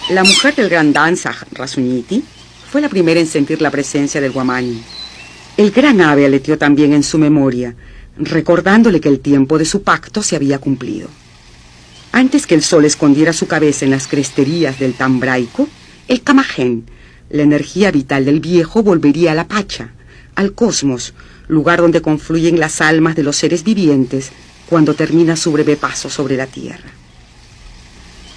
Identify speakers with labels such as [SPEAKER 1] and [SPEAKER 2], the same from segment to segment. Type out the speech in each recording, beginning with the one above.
[SPEAKER 1] La mujer del gran danzaj, Rasuñiti, fue la primera en sentir la presencia del guamani. El gran ave aleteó también en su memoria, recordándole que el tiempo de su pacto se había cumplido. Antes que el sol escondiera su cabeza en las cresterías del Tambraico, el Camajén, la energía vital del viejo, volvería a la Pacha, al cosmos, lugar donde confluyen las almas de los seres vivientes cuando termina su breve paso sobre la tierra.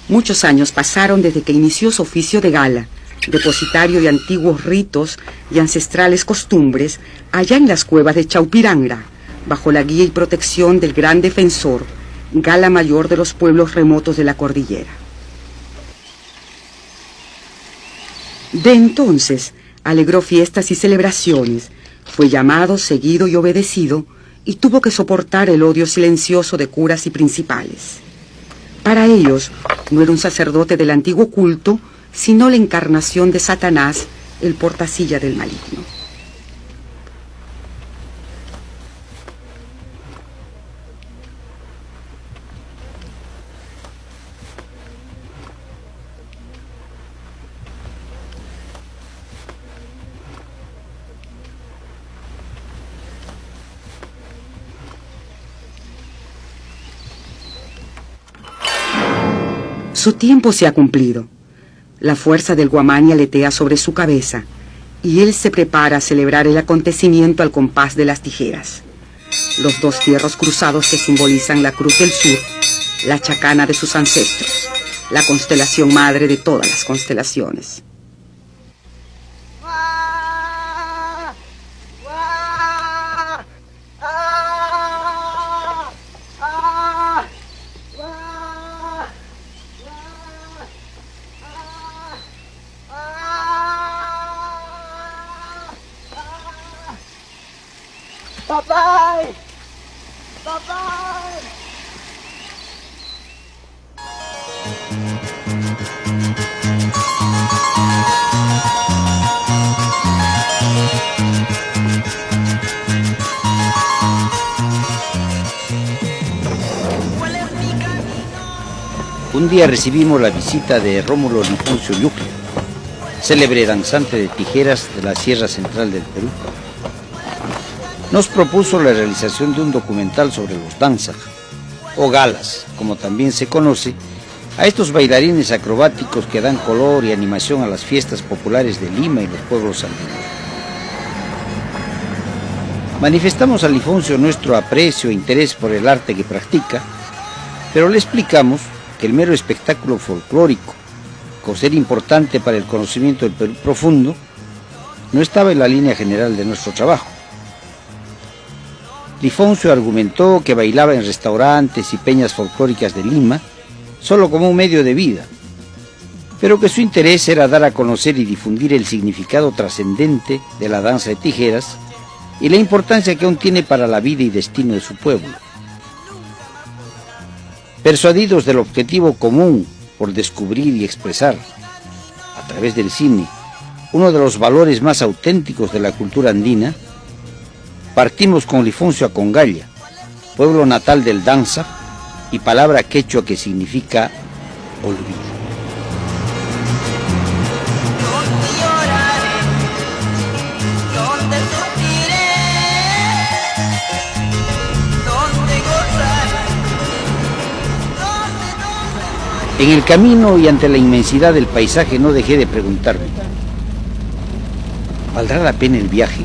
[SPEAKER 1] Muchos años pasaron desde que inició su oficio de gala, depositario de antiguos ritos y ancestrales costumbres, allá en las cuevas de Chaupiranga, bajo la guía y protección del gran defensor, gala mayor de los pueblos remotos de la cordillera. De entonces alegró fiestas y celebraciones, fue llamado, seguido y obedecido, y tuvo que soportar el odio silencioso de curas y principales. Para ellos no era un sacerdote del antiguo culto, sino la encarnación de Satanás, el portacilla del maligno. Su tiempo se ha cumplido. La fuerza del guamani aletea sobre su cabeza y él se prepara a celebrar el acontecimiento al compás de las tijeras. Los dos fierros cruzados que simbolizan la cruz del sur, la chacana de sus ancestros, la constelación madre de todas las constelaciones.
[SPEAKER 2] ¡Papá! ¡Papá!
[SPEAKER 3] Un día recibimos la visita de Rómulo Lifoncio Yucla, célebre danzante de tijeras de la Sierra Central del Perú. Nos propuso la realización de un documental sobre los danzaj, o galas, como también se conoce, a estos bailarines acrobáticos que dan color y animación a las fiestas populares de Lima y los pueblos andinos. Manifestamos a Lifoncio nuestro aprecio e interés por el arte que practica, pero le explicamos que el mero espectáculo folclórico, con ser importante para el conocimiento del Perú profundo, no estaba en la línea general de nuestro trabajo. Lifoncio argumentó que bailaba en restaurantes y peñas folclóricas de Lima solo como un medio de vida, pero que su interés era dar a conocer y difundir el significado trascendente de la danza de tijeras y la importancia que aún tiene para la vida y destino de su pueblo. Persuadidos del objetivo común por descubrir y expresar, a través del cine, uno de los valores más auténticos de la cultura andina, partimos con Lifoncio a Congalla, pueblo natal del danza y palabra quechua que significa olvido.
[SPEAKER 2] ¿Dónde lloraré? ¿Dónde sufriré? ¿Dónde gozaré? ¿Dónde, dónde?
[SPEAKER 3] En el camino y ante la inmensidad del paisaje no dejé de preguntarme, ¿valdrá la pena el viaje?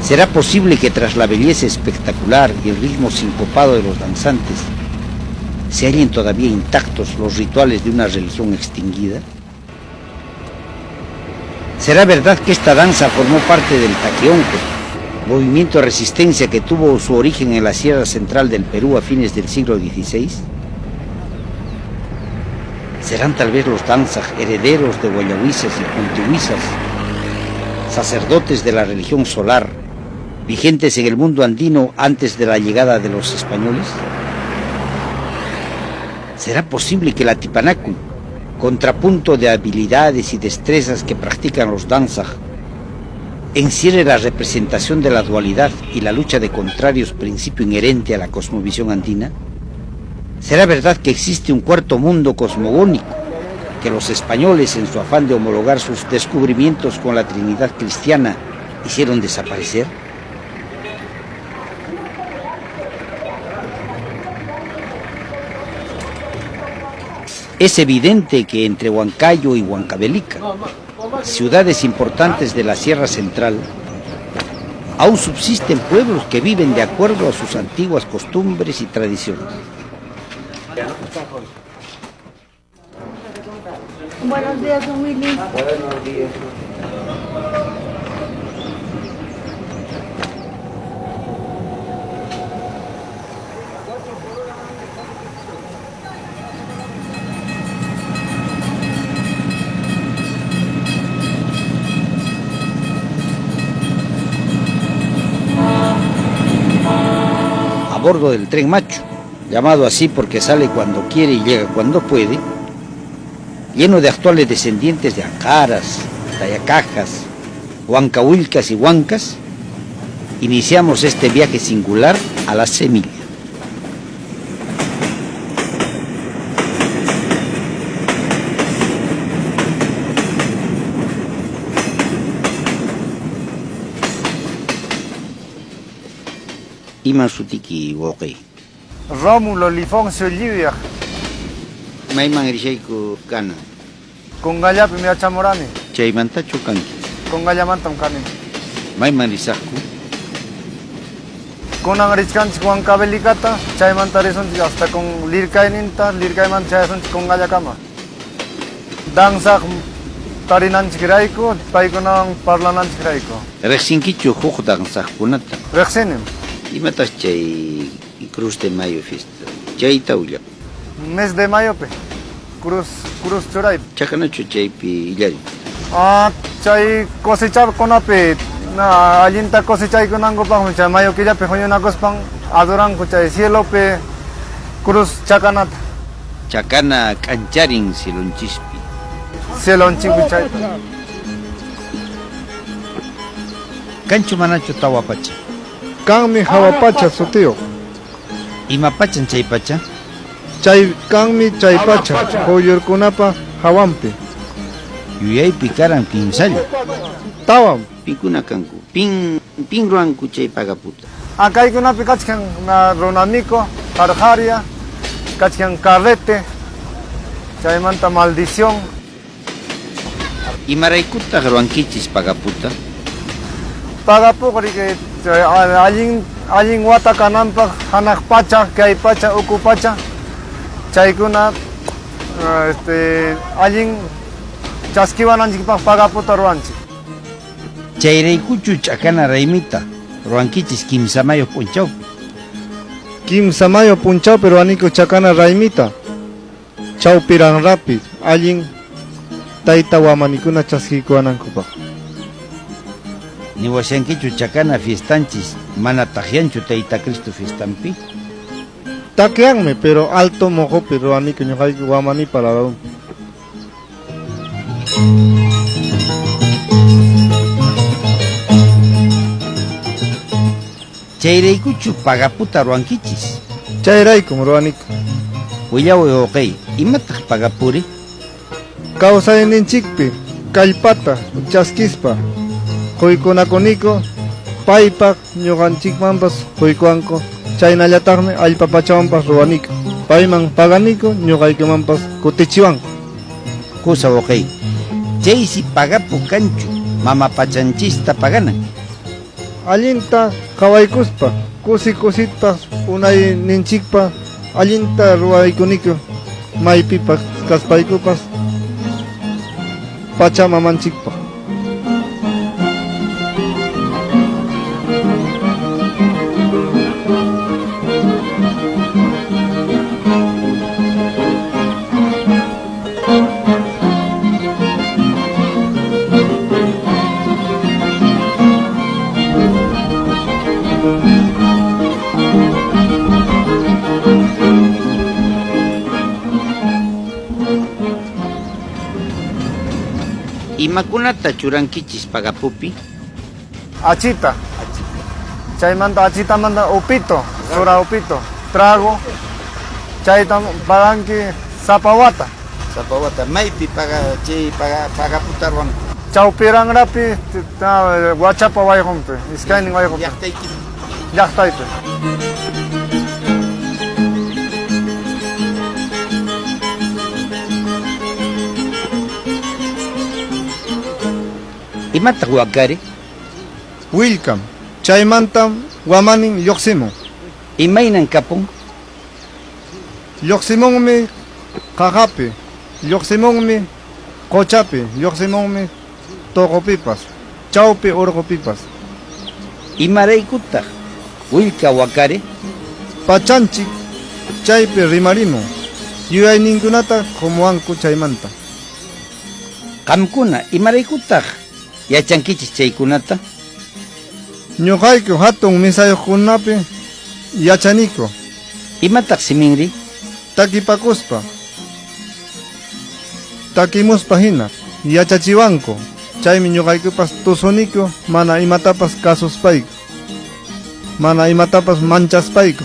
[SPEAKER 3] ¿Será posible que tras la belleza espectacular y el ritmo sincopado de los danzantes se hallen todavía intactos los rituales de una religión extinguida? ¿Será verdad que esta danza formó parte del Taqueonco, movimiento de resistencia que tuvo su origen en la Sierra Central del Perú a fines del siglo XVI? ¿Serán tal vez los danzaj herederos de guayahuisas y puntihuisas, sacerdotes de la religión solar, vigentes en el mundo andino antes de la llegada de los españoles? ¿Será posible que la Tipanacu, contrapunto de habilidades y destrezas que practican los danzaj, encierre la representación de la dualidad y la lucha de contrarios, principio inherente a la cosmovisión andina? ¿Será verdad que existe un cuarto mundo cosmogónico, que los españoles, en su afán de homologar sus descubrimientos con la Trinidad cristiana, hicieron desaparecer? Es evidente que entre Huancayo y Huancavelica, ciudades importantes de la Sierra Central, aún subsisten pueblos que viven de acuerdo a sus antiguas costumbres y tradiciones.
[SPEAKER 4] Buenos días, don Willy.
[SPEAKER 3] Buenos días. A bordo del tren macho, llamado así porque sale cuando quiere y llega cuando puede, lleno de actuales descendientes de ancaras, tayacajas, huancahuilcas y huancas, iniciamos este viaje singular a la semilla. Iman sutiki wawqiy?
[SPEAKER 5] Rómulo Lifoncio Lliviaq.
[SPEAKER 3] Mayman rishayku kana?
[SPEAKER 5] Congallapim yachamurani.
[SPEAKER 3] Chaymantachu kanki?
[SPEAKER 5] Congallamantam kani.
[SPEAKER 3] Mayman risaqku?
[SPEAKER 5] Kunan richkanchik Huancavelicata, chaymanta risunchik hasta con lirkayninta, lirkaymanta chayasunchik Congallakama. Danzaq tarinanchikrayku, paykunawan parlananchikrayku.
[SPEAKER 3] Riqsinkichu huk danzaqkunata?
[SPEAKER 5] Riqsinim.
[SPEAKER 3] Imataq chay Cruz de Mayo fiesta? Chayta willaway.
[SPEAKER 5] Mes de mayopi cruz cruz churay.
[SPEAKER 3] Chakanachu chaypi illarin?
[SPEAKER 5] Ah, chay cosechakunapi na allinta cosechaykunankupaqmi chay mayo killapi huñunakuspan adoranku chay cielopi cruz chakanata.
[SPEAKER 3] Chakana k'ancharin cielonchispi.
[SPEAKER 5] Cielonchikpi chayta.
[SPEAKER 3] Kanchu manachu tawa pacha?
[SPEAKER 6] Kanmi hawa pacha sutiyuq.
[SPEAKER 3] Ima pachan chay pacha?
[SPEAKER 6] Chay kanmi chay pacha quyllurkunapa hawanpi.
[SPEAKER 3] Yuyaypi karan kimsalla.
[SPEAKER 6] Tawam.
[SPEAKER 3] Pikuna kanku? Pin pin ruwanku chay pagaputa?
[SPEAKER 5] Ah, kaykunapi kachkan runamico, jarjaria, kachkan carrete, chaymanta maldición.
[SPEAKER 3] Imaraykutaq ruwankichis pagaputa?
[SPEAKER 5] Pagapuqa riki allin allin wata kananpaq hanaq pacha, kay pacha, uku pacha, chaykuna este, allin chaskiwananchikpaq pagaputa ruwanchik.
[SPEAKER 3] Chayraykuchu ch'akana raymita ruwankichis kimsa mayo p'unchawpi?
[SPEAKER 6] Kimsa mayo p'unchawpi ruwaniku chakana raymita. Chawpiranrapi allin tayta wamanikuna chaskiykuwanankupaq.
[SPEAKER 3] Niwashankichu chakana fiestanchis mana takyanchu Tayta Cristo fiestanpi?
[SPEAKER 6] Takyanmi, pero alto moqopi ruwaniku ñuqayku wamanipa ladunpi.
[SPEAKER 3] Chayraykuchu pagaputa ruwankichis?
[SPEAKER 6] Chayraykum ruwaniku.
[SPEAKER 3] Willaway wawqiy, imataq pagapuri?
[SPEAKER 6] Kawsayninchikpi kallpata chaskispa quykunakuniku, paypaq ñuqanchikmanpas quykuwanku, chaynallataqmi allpa pachawanpas ruwaniku. Payman paganiku, ñuqaykumanpas kutichiwanku.
[SPEAKER 3] Kusa wawqiy, chaysi pagapu kanchu mama pachanchista paganan.
[SPEAKER 6] Allinta qhawaykuspa, kusi kusitpas unayninchikpa allinta ruwaykuniku, maypipas kaspaykupas pachamamanchikpaq.
[SPEAKER 3] Imakunata churankichis pagapupi?
[SPEAKER 5] Achita. Chaymanta achitamanta upito, sura upito, trago, chayta paganki sapa wata.
[SPEAKER 3] Sapa wata maypi paga chay paga pagaputa ruwanku?
[SPEAKER 5] Chawpiranrapi Huachapa wayqunpi, iskaynin wayqupi.
[SPEAKER 3] Llaqtaykipi.
[SPEAKER 5] Llaqtaypi.
[SPEAKER 3] Imataq wakari?
[SPEAKER 6] Willkam. Chaymantam wamanin lluqsimun.
[SPEAKER 3] Imaynan kapun?
[SPEAKER 6] Lluqsimunmi qaqapi, lluqsimunmi quchapi, lluqsimunmi tuqupipas, chawpi urqupipas.
[SPEAKER 3] Imaraykutaq willka wakari?
[SPEAKER 6] Pachanchik chaypi rimarimun, yuyayninkunata qumuwanku chaymanta.
[SPEAKER 3] Qamkuna, imaraykutaq yachankichik chaykunata?
[SPEAKER 6] Ñuqayku hatun misayuqkunapi yachaniku.
[SPEAKER 3] Imataq siminri?
[SPEAKER 6] Takipakuspa, takimuspa hina yachachiwanku, chaymi ñuqaykupas tusuniku mana imatapas kasuspayku, mana imatapas manchaspayku,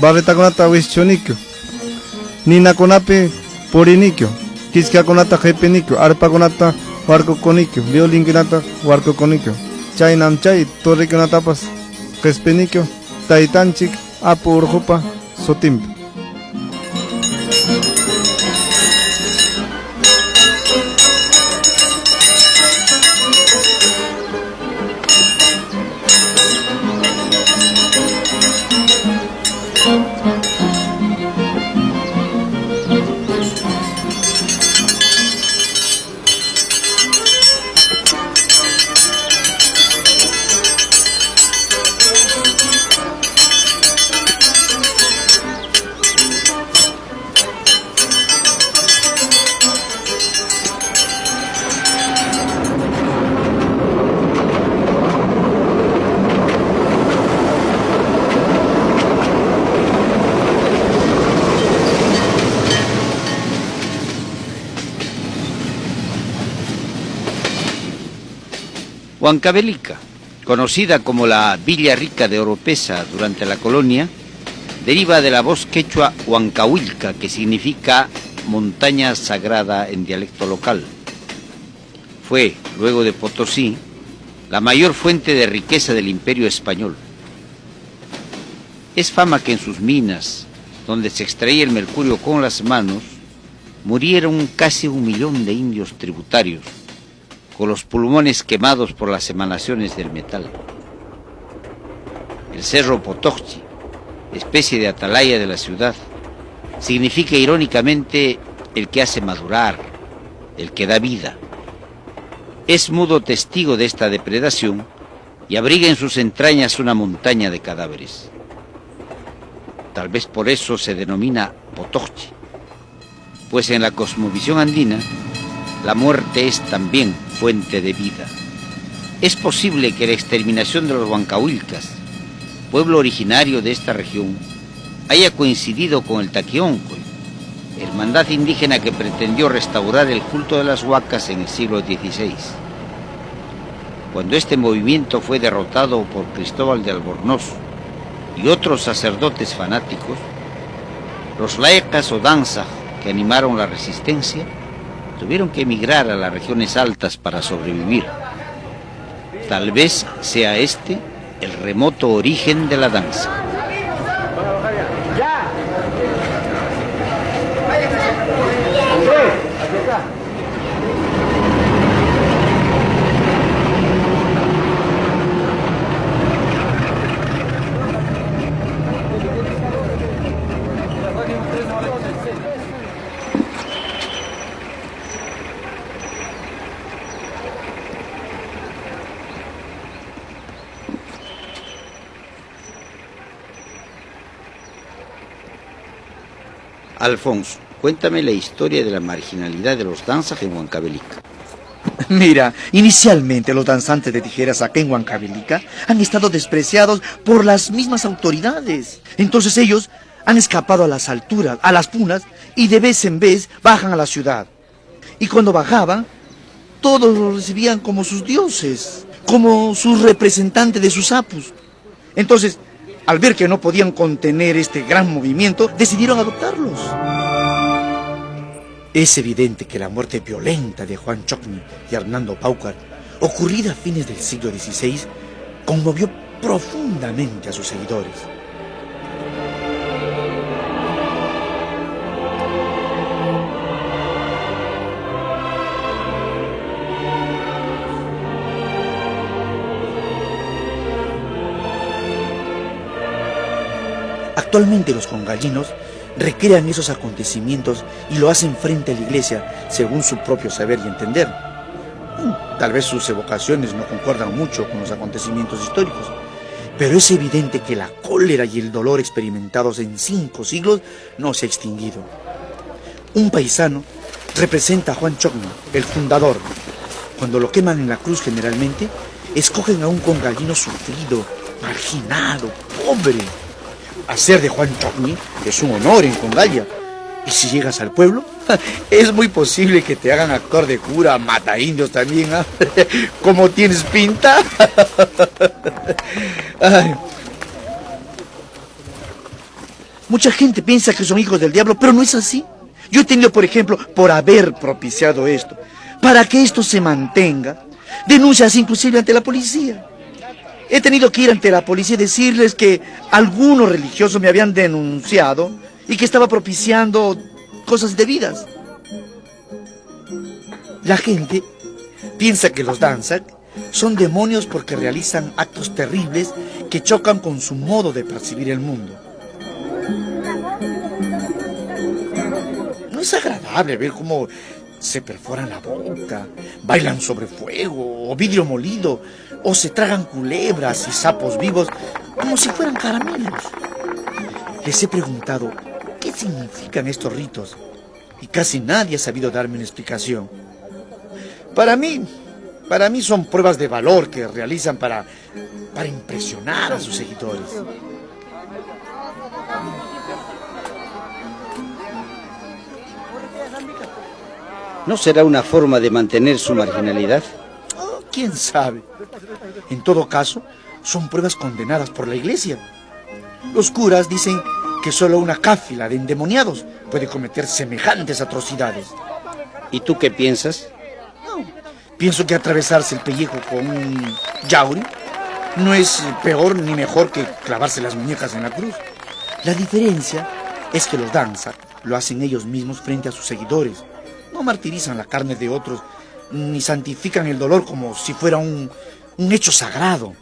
[SPEAKER 6] barretakunata wischuniku, ninakunapi puriniku, kichkakunata qipiniku, arpakunata warkukuniku, violinkunata warkukuniku, chaynam chay torrekunatapas qispiniku, taytanchik Apu Urqupa sutinpi.
[SPEAKER 3] Huancavelica, conocida como la Villa Rica de Oropesa durante la colonia, deriva de la voz quechua Huancahuilca, que significa montaña sagrada en dialecto local. Fue, luego de Potosí, la mayor fuente de riqueza del imperio español. Es fama que en sus minas, donde se extraía el mercurio con las manos, murieron casi 1 millón de indios tributarios, con los pulmones quemados por las emanaciones del metal. El cerro Potochi, especie de atalaya de la ciudad, significa irónicamente el que hace madurar, el que da vida. Es mudo testigo de esta depredación y abriga en sus entrañas una montaña de cadáveres. Tal vez por eso se denomina Potochi, pues en la cosmovisión andina, la muerte es también fuente de vida. Es posible que la exterminación de los huancahuilcas, pueblo originario de esta región, haya coincidido con el Taquioncoy, hermandad indígena que pretendió restaurar el culto de las huacas en el siglo XVI. Cuando este movimiento fue derrotado por Cristóbal de Albornoz y otros sacerdotes fanáticos, los laicas o danzas que animaron la resistencia tuvieron que emigrar a las regiones altas para sobrevivir. Tal vez sea este el remoto origen de la danza. Alfonso, cuéntame la historia de la marginalidad de los danzas en Huancavelica.
[SPEAKER 7] Mira, inicialmente los danzantes de tijeras acá en Huancavelica han estado despreciados por las mismas autoridades. Entonces ellos han escapado a las alturas, a las punas, y de vez en vez bajan a la ciudad. Y cuando bajaban, todos los recibían como sus dioses, como sus representantes de sus apus. Entonces, al ver que no podían contener este gran movimiento, decidieron adoptarlos. Es evidente que la muerte violenta de Juan Chocni y Hernando Paucar, ocurrida a fines del siglo XVI, conmovió profundamente a sus seguidores. Actualmente los congallinos recrean esos acontecimientos y lo hacen frente a la iglesia según su propio saber y entender. Tal vez sus evocaciones no concuerdan mucho con los acontecimientos históricos, pero es evidente que la cólera y el dolor experimentados en 5 siglos no se ha extinguido. Un paisano representa a Juan Chocni, el fundador. Cuando lo queman en la cruz generalmente, escogen a un congallino sufrido, marginado, pobre. Hacer de Juan Chocni es un honor en Congalla. Y si llegas al pueblo, es muy posible que te hagan actor de cura, mata indios también, ¿ah? ¿Cómo tienes pinta? Ay. Mucha gente piensa que son hijos del diablo, pero no es así. Yo he tenido, por ejemplo, por haber propiciado esto, para que esto se mantenga, denuncias inclusive ante la policía. He tenido que ir ante la policía y decirles que algunos religiosos me habían denunciado y que estaba propiciando cosas indebidas. La gente piensa que los Danzak son demonios porque realizan actos terribles que chocan con su modo de percibir el mundo. No es agradable ver cómo se perforan la boca, bailan sobre fuego o vidrio molido, o se tragan culebras y sapos vivos como si fueran caramelos. Les he preguntado qué significan estos ritos y casi nadie ha sabido darme una explicación. Para mí son pruebas de valor que realizan para impresionar a sus seguidores.
[SPEAKER 3] ¿No será una forma de mantener su marginalidad?
[SPEAKER 7] Oh, ¿quién sabe? En todo caso, son pruebas condenadas por la iglesia. Los curas dicen que solo una cáfila de endemoniados puede cometer semejantes atrocidades.
[SPEAKER 3] ¿Y tú qué piensas?
[SPEAKER 7] No, pienso que atravesarse el pellejo con un yauri no es peor ni mejor que clavarse las muñecas en la cruz. La diferencia es que los danzas lo hacen ellos mismos frente a sus seguidores. No martirizan la carne de otros, ni santifican el dolor como si fuera un hecho sagrado.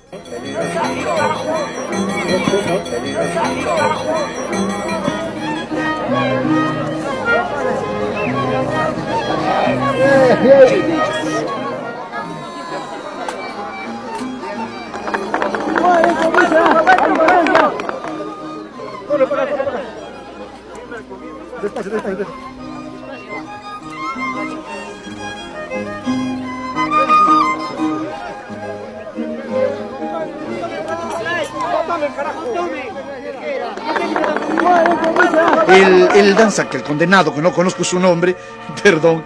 [SPEAKER 7] El danza que el condenado, que no conozco su nombre, perdón,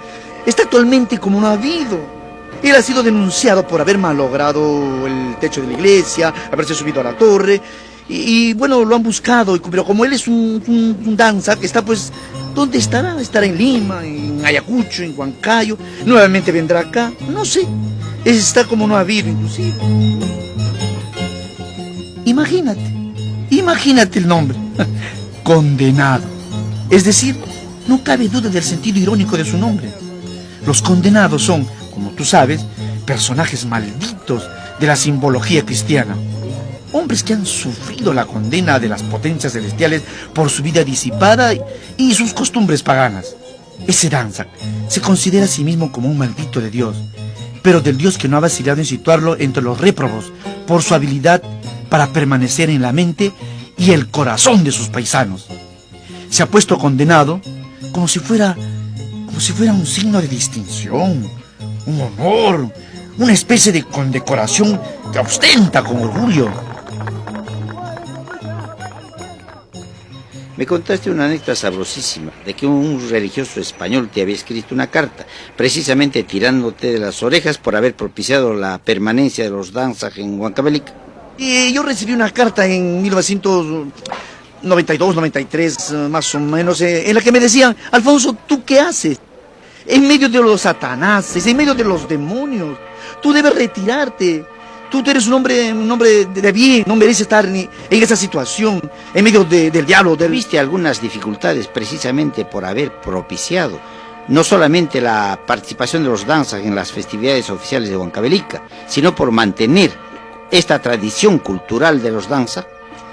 [SPEAKER 7] está actualmente como no ha habido. Él ha sido denunciado por haber malogrado el techo de la iglesia, haberse subido a la torre, y bueno, lo han buscado, pero como él es un danza que está pues, ¿dónde estará? Estará en Lima, en Ayacucho, en Huancayo, nuevamente vendrá acá, no sé. Está como no ha habido, inclusive. Imagínate, imagínate el nombre, condenado. Es decir, no cabe duda del sentido irónico de su nombre. Los condenados son, como tú sabes, personajes malditos de la simbología cristiana. Hombres que han sufrido la condena de las potencias celestiales por su vida disipada y sus costumbres paganas. Ese danza se considera a sí mismo como un maldito de Dios, pero del Dios que no ha vacilado en situarlo entre los réprobos por su habilidad para permanecer en la mente y el corazón de sus paisanos. Se ha puesto condenado como si fuera un signo de distinción, un honor, una especie de condecoración que ostenta con orgullo.
[SPEAKER 3] Me contaste una anécdota sabrosísima de que un religioso español te había escrito una carta, precisamente tirándote de las orejas por haber propiciado la permanencia de los danzas en Huancavelica.
[SPEAKER 7] Y yo recibí una carta en 1992, 93, más o menos, en la que me decían: Alfonso, ¿tú qué haces? En medio de los satanáses, en medio de los demonios. Tú debes retirarte. Tú eres un hombre de bien, no mereces estar ni en esa situación, en medio del diablo. Del...
[SPEAKER 3] Viste algunas dificultades precisamente por haber propiciado no solamente la participación de los danzas en las festividades oficiales de Huancavelica, sino por mantener esta tradición cultural de los danzas.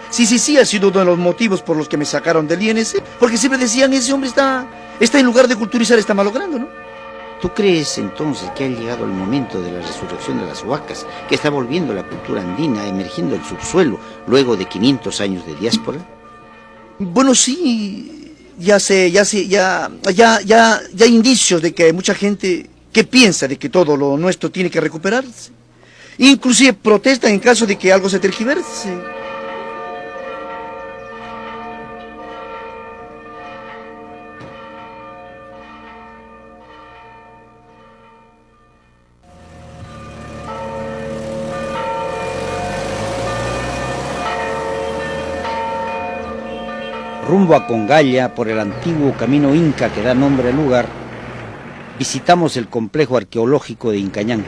[SPEAKER 7] Sí, sí, sí, ha sido uno de los motivos por los que me sacaron del INC, porque siempre decían, ese hombre está en lugar de culturizar, está malogrando, ¿no?
[SPEAKER 3] ¿Tú crees entonces que ha llegado el momento de la resurrección de las huacas, que está volviendo la cultura andina, emergiendo el subsuelo luego de 500 años de diáspora?
[SPEAKER 7] Bueno, sí, ya sé, ya sé, ya, ya, ya, ya hay indicios de que hay mucha gente que piensa de que todo lo nuestro tiene que recuperarse. Inclusive protestan en caso de que algo se tergiverse.
[SPEAKER 3] Rumbo a Congalla, por el antiguo camino inca que da nombre al lugar, visitamos el complejo arqueológico de Incañán.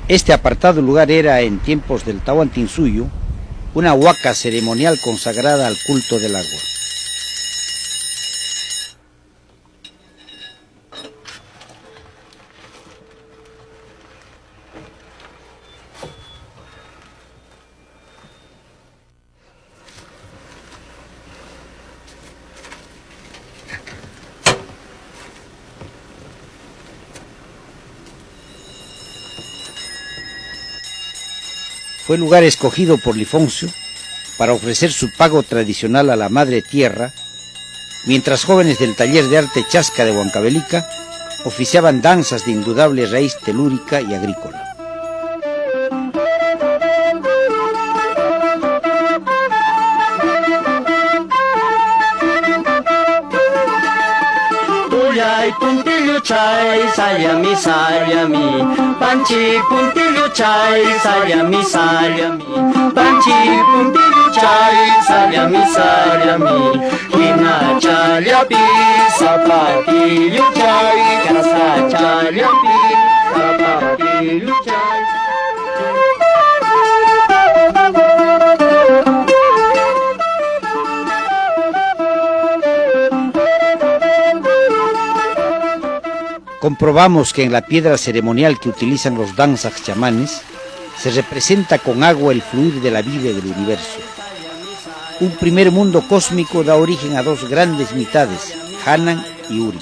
[SPEAKER 3] Este apartado lugar era, en tiempos del Tahuantinsuyo, una huaca ceremonial consagrada al culto del agua. Fue el lugar escogido por Lifoncio para ofrecer su pago tradicional a la Madre Tierra, mientras jóvenes del taller de arte Chasca de Huancavelica oficiaban danzas de indudable raíz telúrica y agrícola.
[SPEAKER 8] Chay sayami sayami, panchi puntillo chay sayami sayami, panchi puntillo chay sayami sayami, hina challapi zapatillo chay, casa challapi zapatillo chay.
[SPEAKER 3] Comprobamos que en la piedra ceremonial que utilizan los danzas chamanes se representa con agua el fluir de la vida y del universo. Un primer mundo cósmico da origen a dos grandes mitades, Hanan y Uri.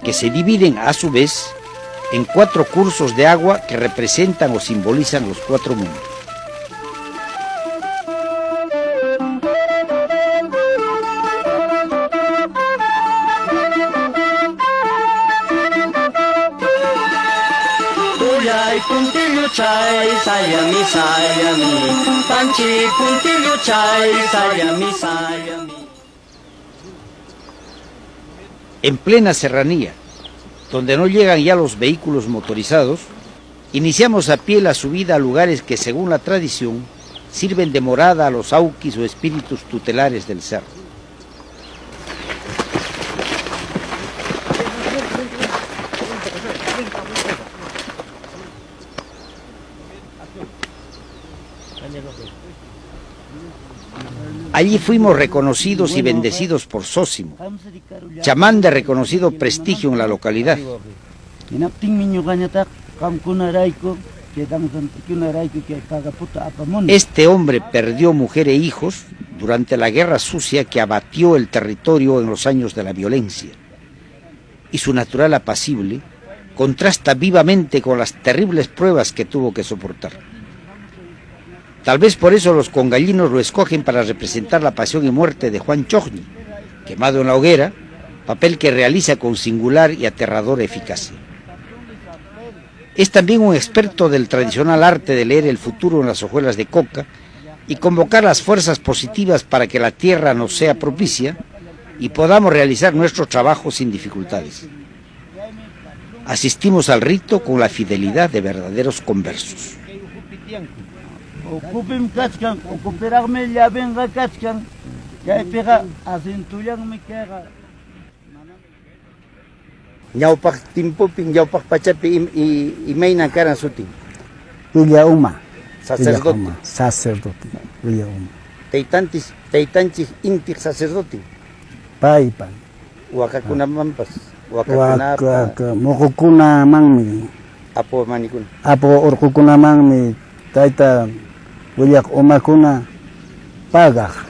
[SPEAKER 3] Que se dividen a su vez en 4 cursos de agua que representan o simbolizan los 4 mundos.
[SPEAKER 8] Chay sayami sayami, panchi puntillo chay sayami sayami.
[SPEAKER 3] En plena serranía, donde no llegan ya los vehículos motorizados, iniciamos a pie la subida a lugares que, según la tradición, sirven de morada a los auquis o espíritus tutelares del cerro. Allí fuimos reconocidos y bendecidos por Sósimo, chamán de reconocido prestigio en la localidad. Este hombre perdió mujer e hijos durante la guerra sucia que abatió el territorio en los años de la violencia. Y su natural apacible contrasta vivamente con las terribles pruebas que tuvo que soportar. Tal vez por eso los congallinos lo escogen para representar la pasión y muerte de Juan Chogni, quemado en la hoguera, papel que realiza con singular y aterradora eficacia. Es también un experto del tradicional arte de leer el futuro en las hojuelas de coca y convocar las fuerzas positivas para que la tierra nos sea propicia y podamos realizar nuestro trabajo sin dificultades. Asistimos al rito con la fidelidad de verdaderos conversos.
[SPEAKER 9] Ukupim kachkan, ukupiraqmi llavinqa kachkan. Kaypiqa asintullanmi kayqa.
[SPEAKER 3] Ñawpaq timpupi, ñawpaq pachapi imayna karan sutin?
[SPEAKER 10] Villa Uma.
[SPEAKER 3] Sacerdote.
[SPEAKER 10] Uma, sacerdote. Villa Uma.
[SPEAKER 3] Taytanchik, taytanchik intiq sacerdote.
[SPEAKER 10] Paypa.
[SPEAKER 3] Wakakunamanpas, wakakunapa.
[SPEAKER 10] Waka, muqukunamanmi.
[SPEAKER 3] Apu manikuna.
[SPEAKER 10] Apu urqukunamanmi tayta willaq umakuna pagaq.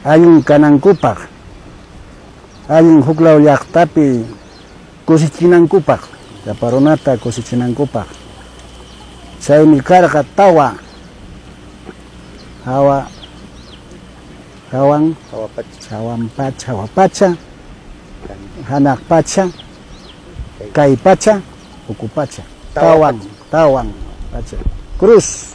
[SPEAKER 10] Allin kanankupaq. Allin huklaw llaqtapi kusichinankupaq. Llapa runata kusichinankupaq. Chaymi karqa tawa. Hawa, hawan,
[SPEAKER 3] Hawa pacha.
[SPEAKER 10] hawan pacha, hawa pacha, hanaq pacha, kay pacha, uku pacha.
[SPEAKER 3] Tawa
[SPEAKER 10] Tawan, tawan pacha. Cruz.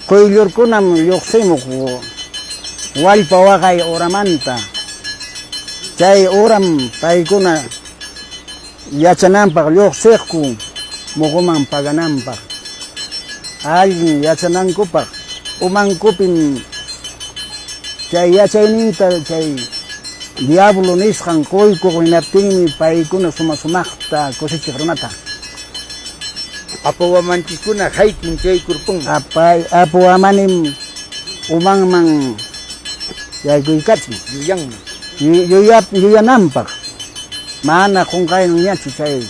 [SPEAKER 10] Quyllurkunam lluqsimuq wallpa waqay uramanta. Chay uram paykuna yachananpaq lluqsiqku muquman pagananpaq. Allin yachanankupaq umankupim chay yachayninta chay diablo nisqan quykuq hinaptinmi paykuna suma sumaqta kusichiq runata.
[SPEAKER 3] Apu wamanchiskuna haykun chay kurpun.
[SPEAKER 10] Apay, apu wamanim umanman yaykuykachin.
[SPEAKER 3] Yuyanman.
[SPEAKER 10] Yuyananpaq. Mana qunqayninñachu chay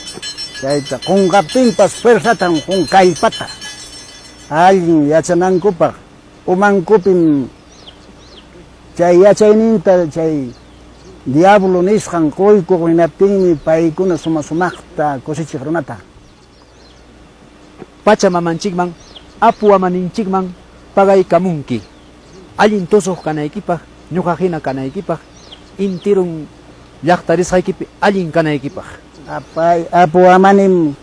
[SPEAKER 10] chayta qunqaptinpas fuerzatan qun kallpata. Allin yachanankupaq umankupim chay yachayninta chay diablo nisqan quykuq hinaptinmi paykuna suma sumaqta kusichiq runata.
[SPEAKER 11] Pacha mamanchikman, apu wamaninchikman pagaykamunki. Allin tusuq kanaykipaq, ñuqa hina kanaykipaq, intirun llaqtarisqaykipi allin kanaykipaq.
[SPEAKER 10] Apay, apu wamanim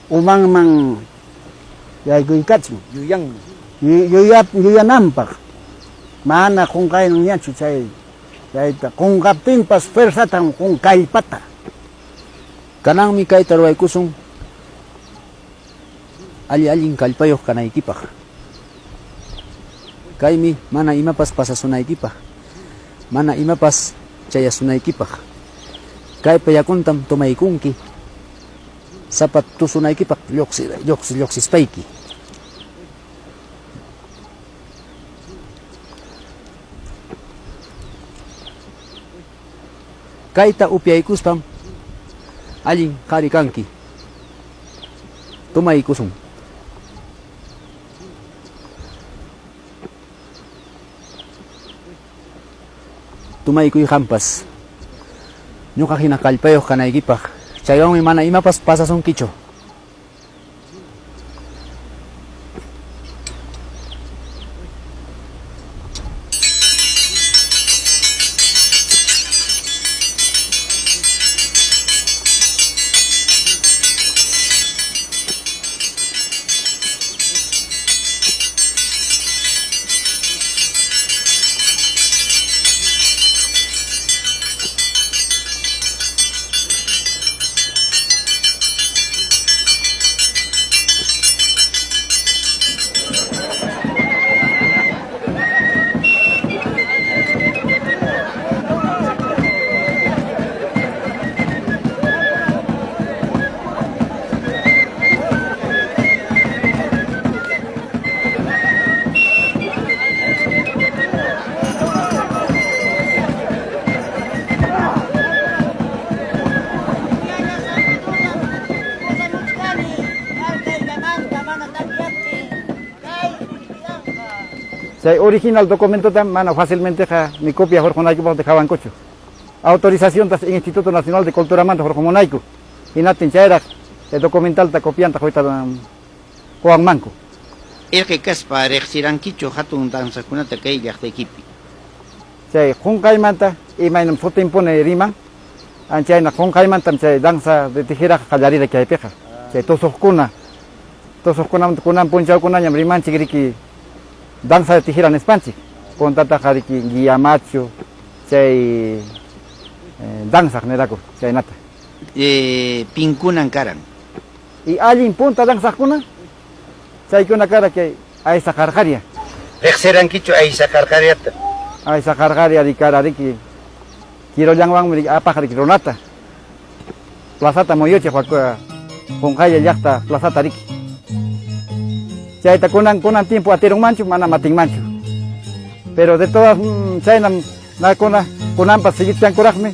[SPEAKER 10] umanman yaykuykachin.
[SPEAKER 3] Yuyanman.
[SPEAKER 10] Yuyananpaq. Mana qunqayninñachu chay chayta qunqaptinpas fuerzatan qun kallpata.
[SPEAKER 11] Kananmi kayta ruwaykusun alli allin kallpayuq kanaykipaq. Kaymi mana imapas pasasunaykipaq, mana imapas chayasunaykipaq. Kaypa yakuntam tomaykunki, sapa tusunaykipaq lluqsispayki. Kayta upyaykuspam allin qhari kanki. Tomaykusun. Tomaykuy qampas. Ñuqa hina kallpayuq kanaykipaq. Chaywanmi mana imapas pasasunkichu.
[SPEAKER 12] Chay original documento tam mana fácilmente ja ni copia hurqunayku de hawankuchu. Autorización tas Instituto Nacional de Cultura manta hurqumunayku. Hinatin chayraq el documental ta copianta huyta quwanmanku.
[SPEAKER 3] Irqi kaspa riqsirankichu hatun danzakunata kay llaqtaykipi?
[SPEAKER 12] Chay qunqaymanta imaynam sutinpuni riman, anchayna qunqaymantam chay danza de tijeraqa qallarira kaypiqa. Chay tusuqkuna, tusuqkunamanta kunan punchawkunañam rimanchik riki danza de tijera nispanchik. Puntataqa riki guiamachu chay danzaq niraku chaynata.
[SPEAKER 3] Pinkunan karan.
[SPEAKER 12] Y allin punta danzaqkuna chaykuna kara kay Aysa Qarqaria.
[SPEAKER 3] Riqsirankichu Aysa Qarqariata?
[SPEAKER 12] Aysa Qarqaria rikara riki kirullanwanmi riki apaq riki runata. Plazata muyuchiq qunqaylla llaqta plazata riki. Chayta kunan kunan tiempo atirunmanchu manam atinmanchu. Pero de todas chaynam nakuna kunanpas siguichkankuraqmi.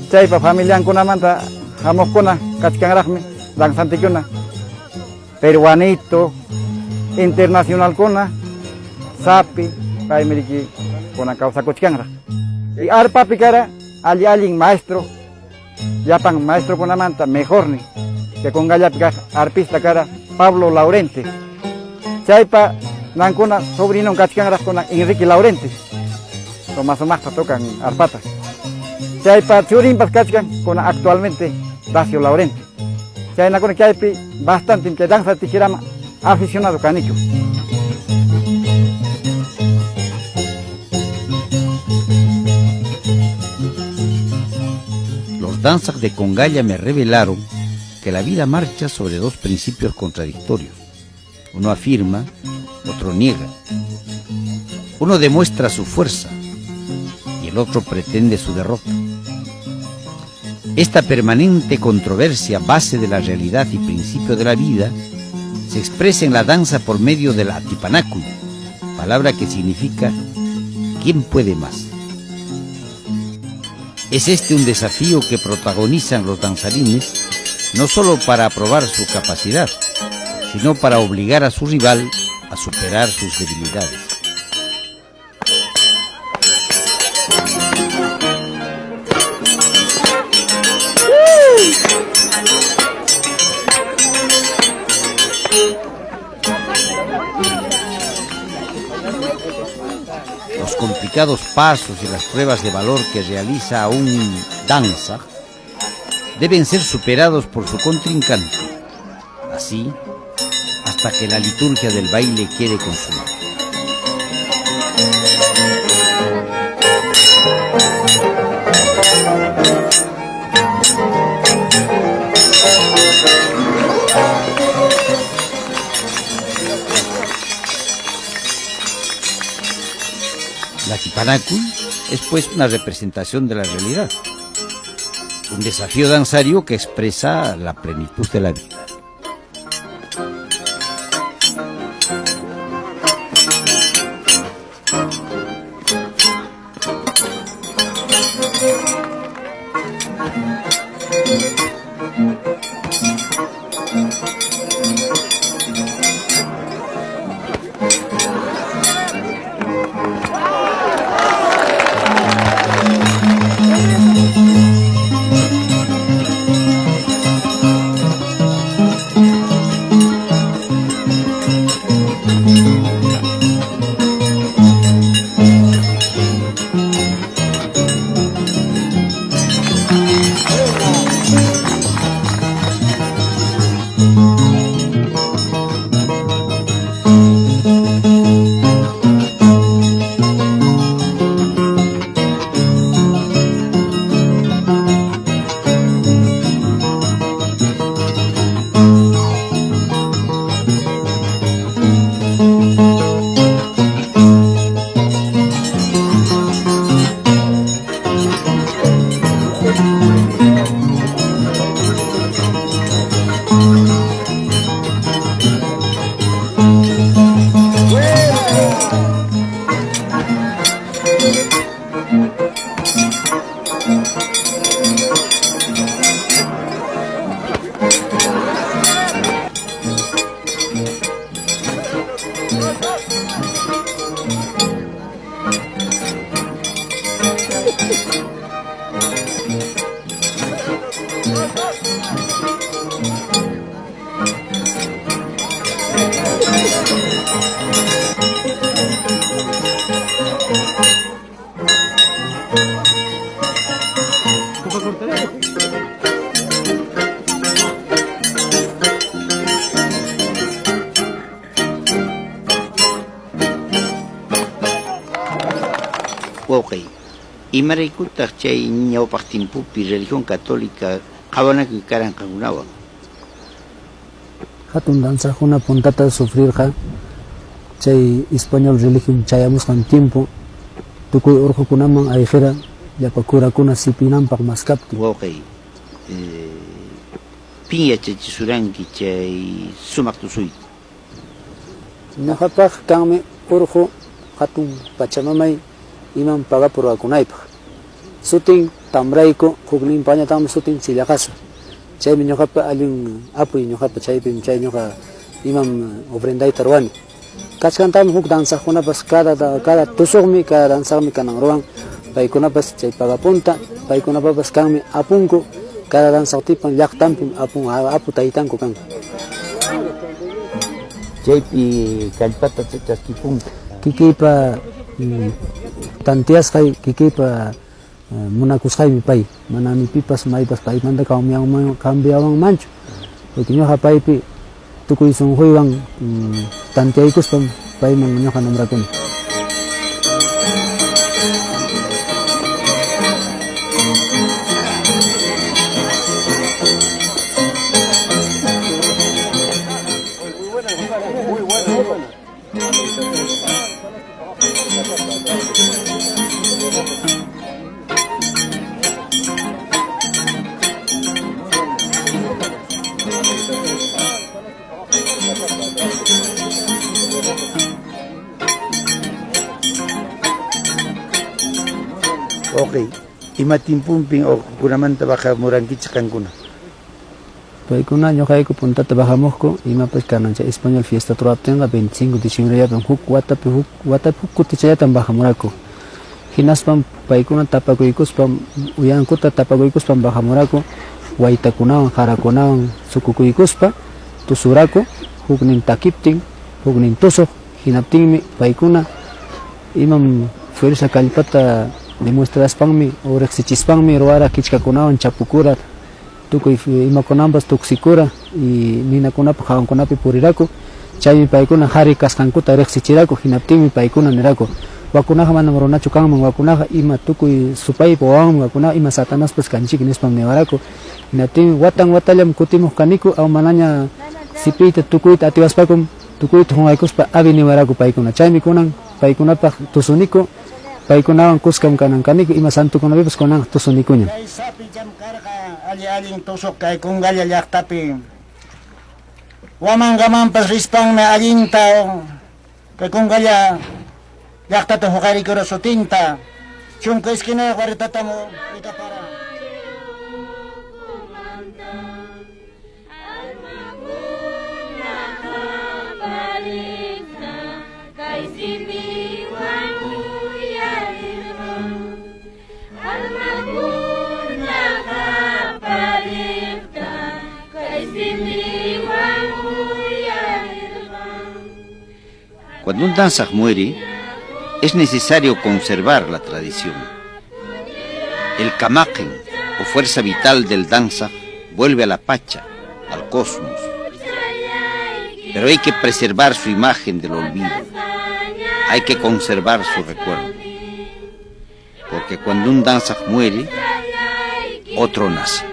[SPEAKER 12] Chaypa familiankunamanta hamuqkuna kachkanraqmi danzantikuna. Peruanito, internacionalkuna, sapi, paymi riki kunan kawsakuchkanraq. Y arpapi kara alli allin maestro, llapan maestrokunamanta mejornin, que kunqallapi kaq arpista kara Pablo Laurente. Chaypa nankuna sobrinon kachkanraq kunan Enrique Laurente. Suma sumaqta tocan arpata. Chaypa churinpas kachkan kunan actualmente Dacio Laurente. Chaynakuna chaypi bastante chay danza tijerama aficionado kaniku.
[SPEAKER 3] Los danzas de Congalla me revelaron que la vida marcha sobre dos principios contradictorios. Uno afirma, otro niega. Uno demuestra su fuerza y el otro pretende su derrota. Esta permanente controversia, base de la realidad y principio de la vida, se expresa en la danza por medio de la atipanacuy, palabra que significa ¿quién puede más? Es este un desafío que protagonizan los danzarines, no solo para probar su capacidad, sino para obligar a su rival a superar sus debilidades. Los complicados pasos y las pruebas de valor que realiza un danza deben ser superados por su contrincante. Así, hasta que la liturgia del baile quede consumada. La Atipanacuy es pues una representación de la realidad, un desafío danzario que expresa la plenitud de la vida. Wawqiy, imaraykutaq chay ñawpaq timpupi religión católica qhawanakuy karan qankunawan?
[SPEAKER 11] Hatun danzaqkuna puntata sufrirqa chay español religión chayamusqan tiempo tukuy urqukunaman ayqira llapa curakuna sipinanpaq maskaptin.
[SPEAKER 3] Wawqiy, pin yachachisuranki chay sumaq tusuyta?
[SPEAKER 11] Ñuqapaq kanmi urqu hatun pachamamay imam pagapu ruwakunaypaq. Sutin Tamrayku, hukninpañataqmi sutin Chillaqasa. Chaymi ñuqapa allin apuy ñuqapa chaypim chay ñuqa imam ofrendayta ruwani. Kachkantaqmi huk danzaqkunapas cada cada tusuqmi, cada danzaqmi kanan ruwan. Paykunapas chay pagapunta, paykunapapas kanmi apunku, cada danzaq tipan llaqtanpim apun apu taytanku kan.
[SPEAKER 3] Chaypi kallpata chaskipunku.
[SPEAKER 11] Kikiypa tantiasqay, kikiypa munakusqaymi pay. Manami pipas maypas paymanta cambiawanmanchu. Porque ñuqa paypi tukuy sunquywan tantiaykuspam payman ñuqa nombrakuni.
[SPEAKER 3] Wawqiy, ima timpunpin urqukunamanta bajamurankichik qankuna?
[SPEAKER 11] Paykuna ñuqayku puntata bajamuqku imapas kanan chay español fiesta ruwaptinqa 25 de diciembrellapim huk watapi huk watapi huk kutichallatam bajamuraku. Hinaspam paykuna tapakuykuspam uyankuta tapakuykuspam bajamuraku waytakunawan jarakunawan sukukuykuspa tusuraku huknin takiptin huknin tusuq hinaptinmi paykuna imam fuerza kallpata demostraspanmi o riqsichispanmi ruwara kichkakunawan chapukura tukuy imakunampas tuksikura y ninakunapa hawankunapi puriraku chaymi paykuna qhari kasqankuta riqsichiraku hinaptinmi paykuna niraku wakunaqa manam runachu kanman wakunaqa ima tukuy supaypa wawanmi wakunaqa ima satanaspas kanchik nispam niwaraku hinaptinmi watan watallam kutimuq kaniku aw manaña sipiyta tukuyta atiwaspakum tukuyta qunqaykuspa avi niwaraku paykuna chaymi kunan paykunapaq tusuniku paykunawan kuskam kanan kaniku ima santukunapipas kunan tusunikuña.
[SPEAKER 13] Kay sapicham karqa alli allin tusuq kay Kungalla llaqtapi. Wamangamanpas rispanmi allinta kay Kungalla llaqtata huqarikura sutinta. 12 waritatam rikapara.
[SPEAKER 3] Cuando un danzaj muere, es necesario conservar la tradición. El kamaqen, o fuerza vital del danzaj, vuelve a la pacha, al cosmos. Pero hay que preservar su imagen del olvido. Hay que conservar su recuerdo. Porque cuando un danzaj muere, otro nace.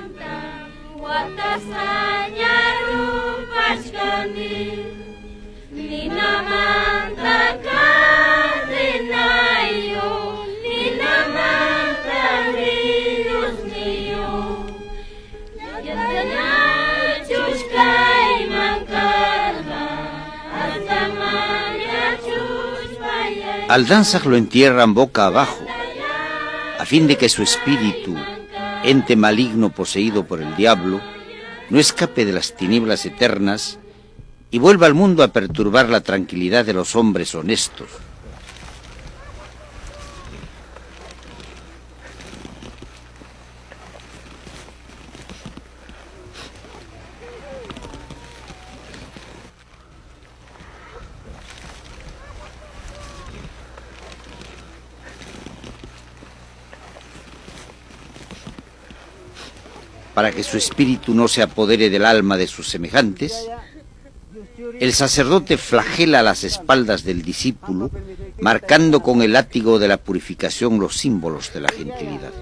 [SPEAKER 3] Al danzaj lo entierran boca abajo, a fin de que su espíritu, ente maligno poseído por el diablo, no escape de las tinieblas eternas y vuelva al mundo a perturbar la tranquilidad de los hombres honestos. Para que su espíritu no se apodere del alma de sus semejantes, el sacerdote flagela las espaldas del discípulo, marcando con el látigo de la purificación los símbolos de la gentilidad.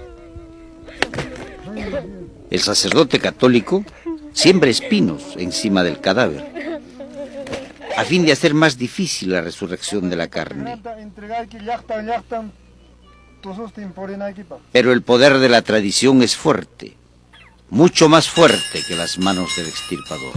[SPEAKER 3] El sacerdote católico siembra espinos encima del cadáver, a fin de hacer más difícil la resurrección de la carne. Pero el poder de la tradición es fuerte, mucho más fuerte que las manos del extirpador.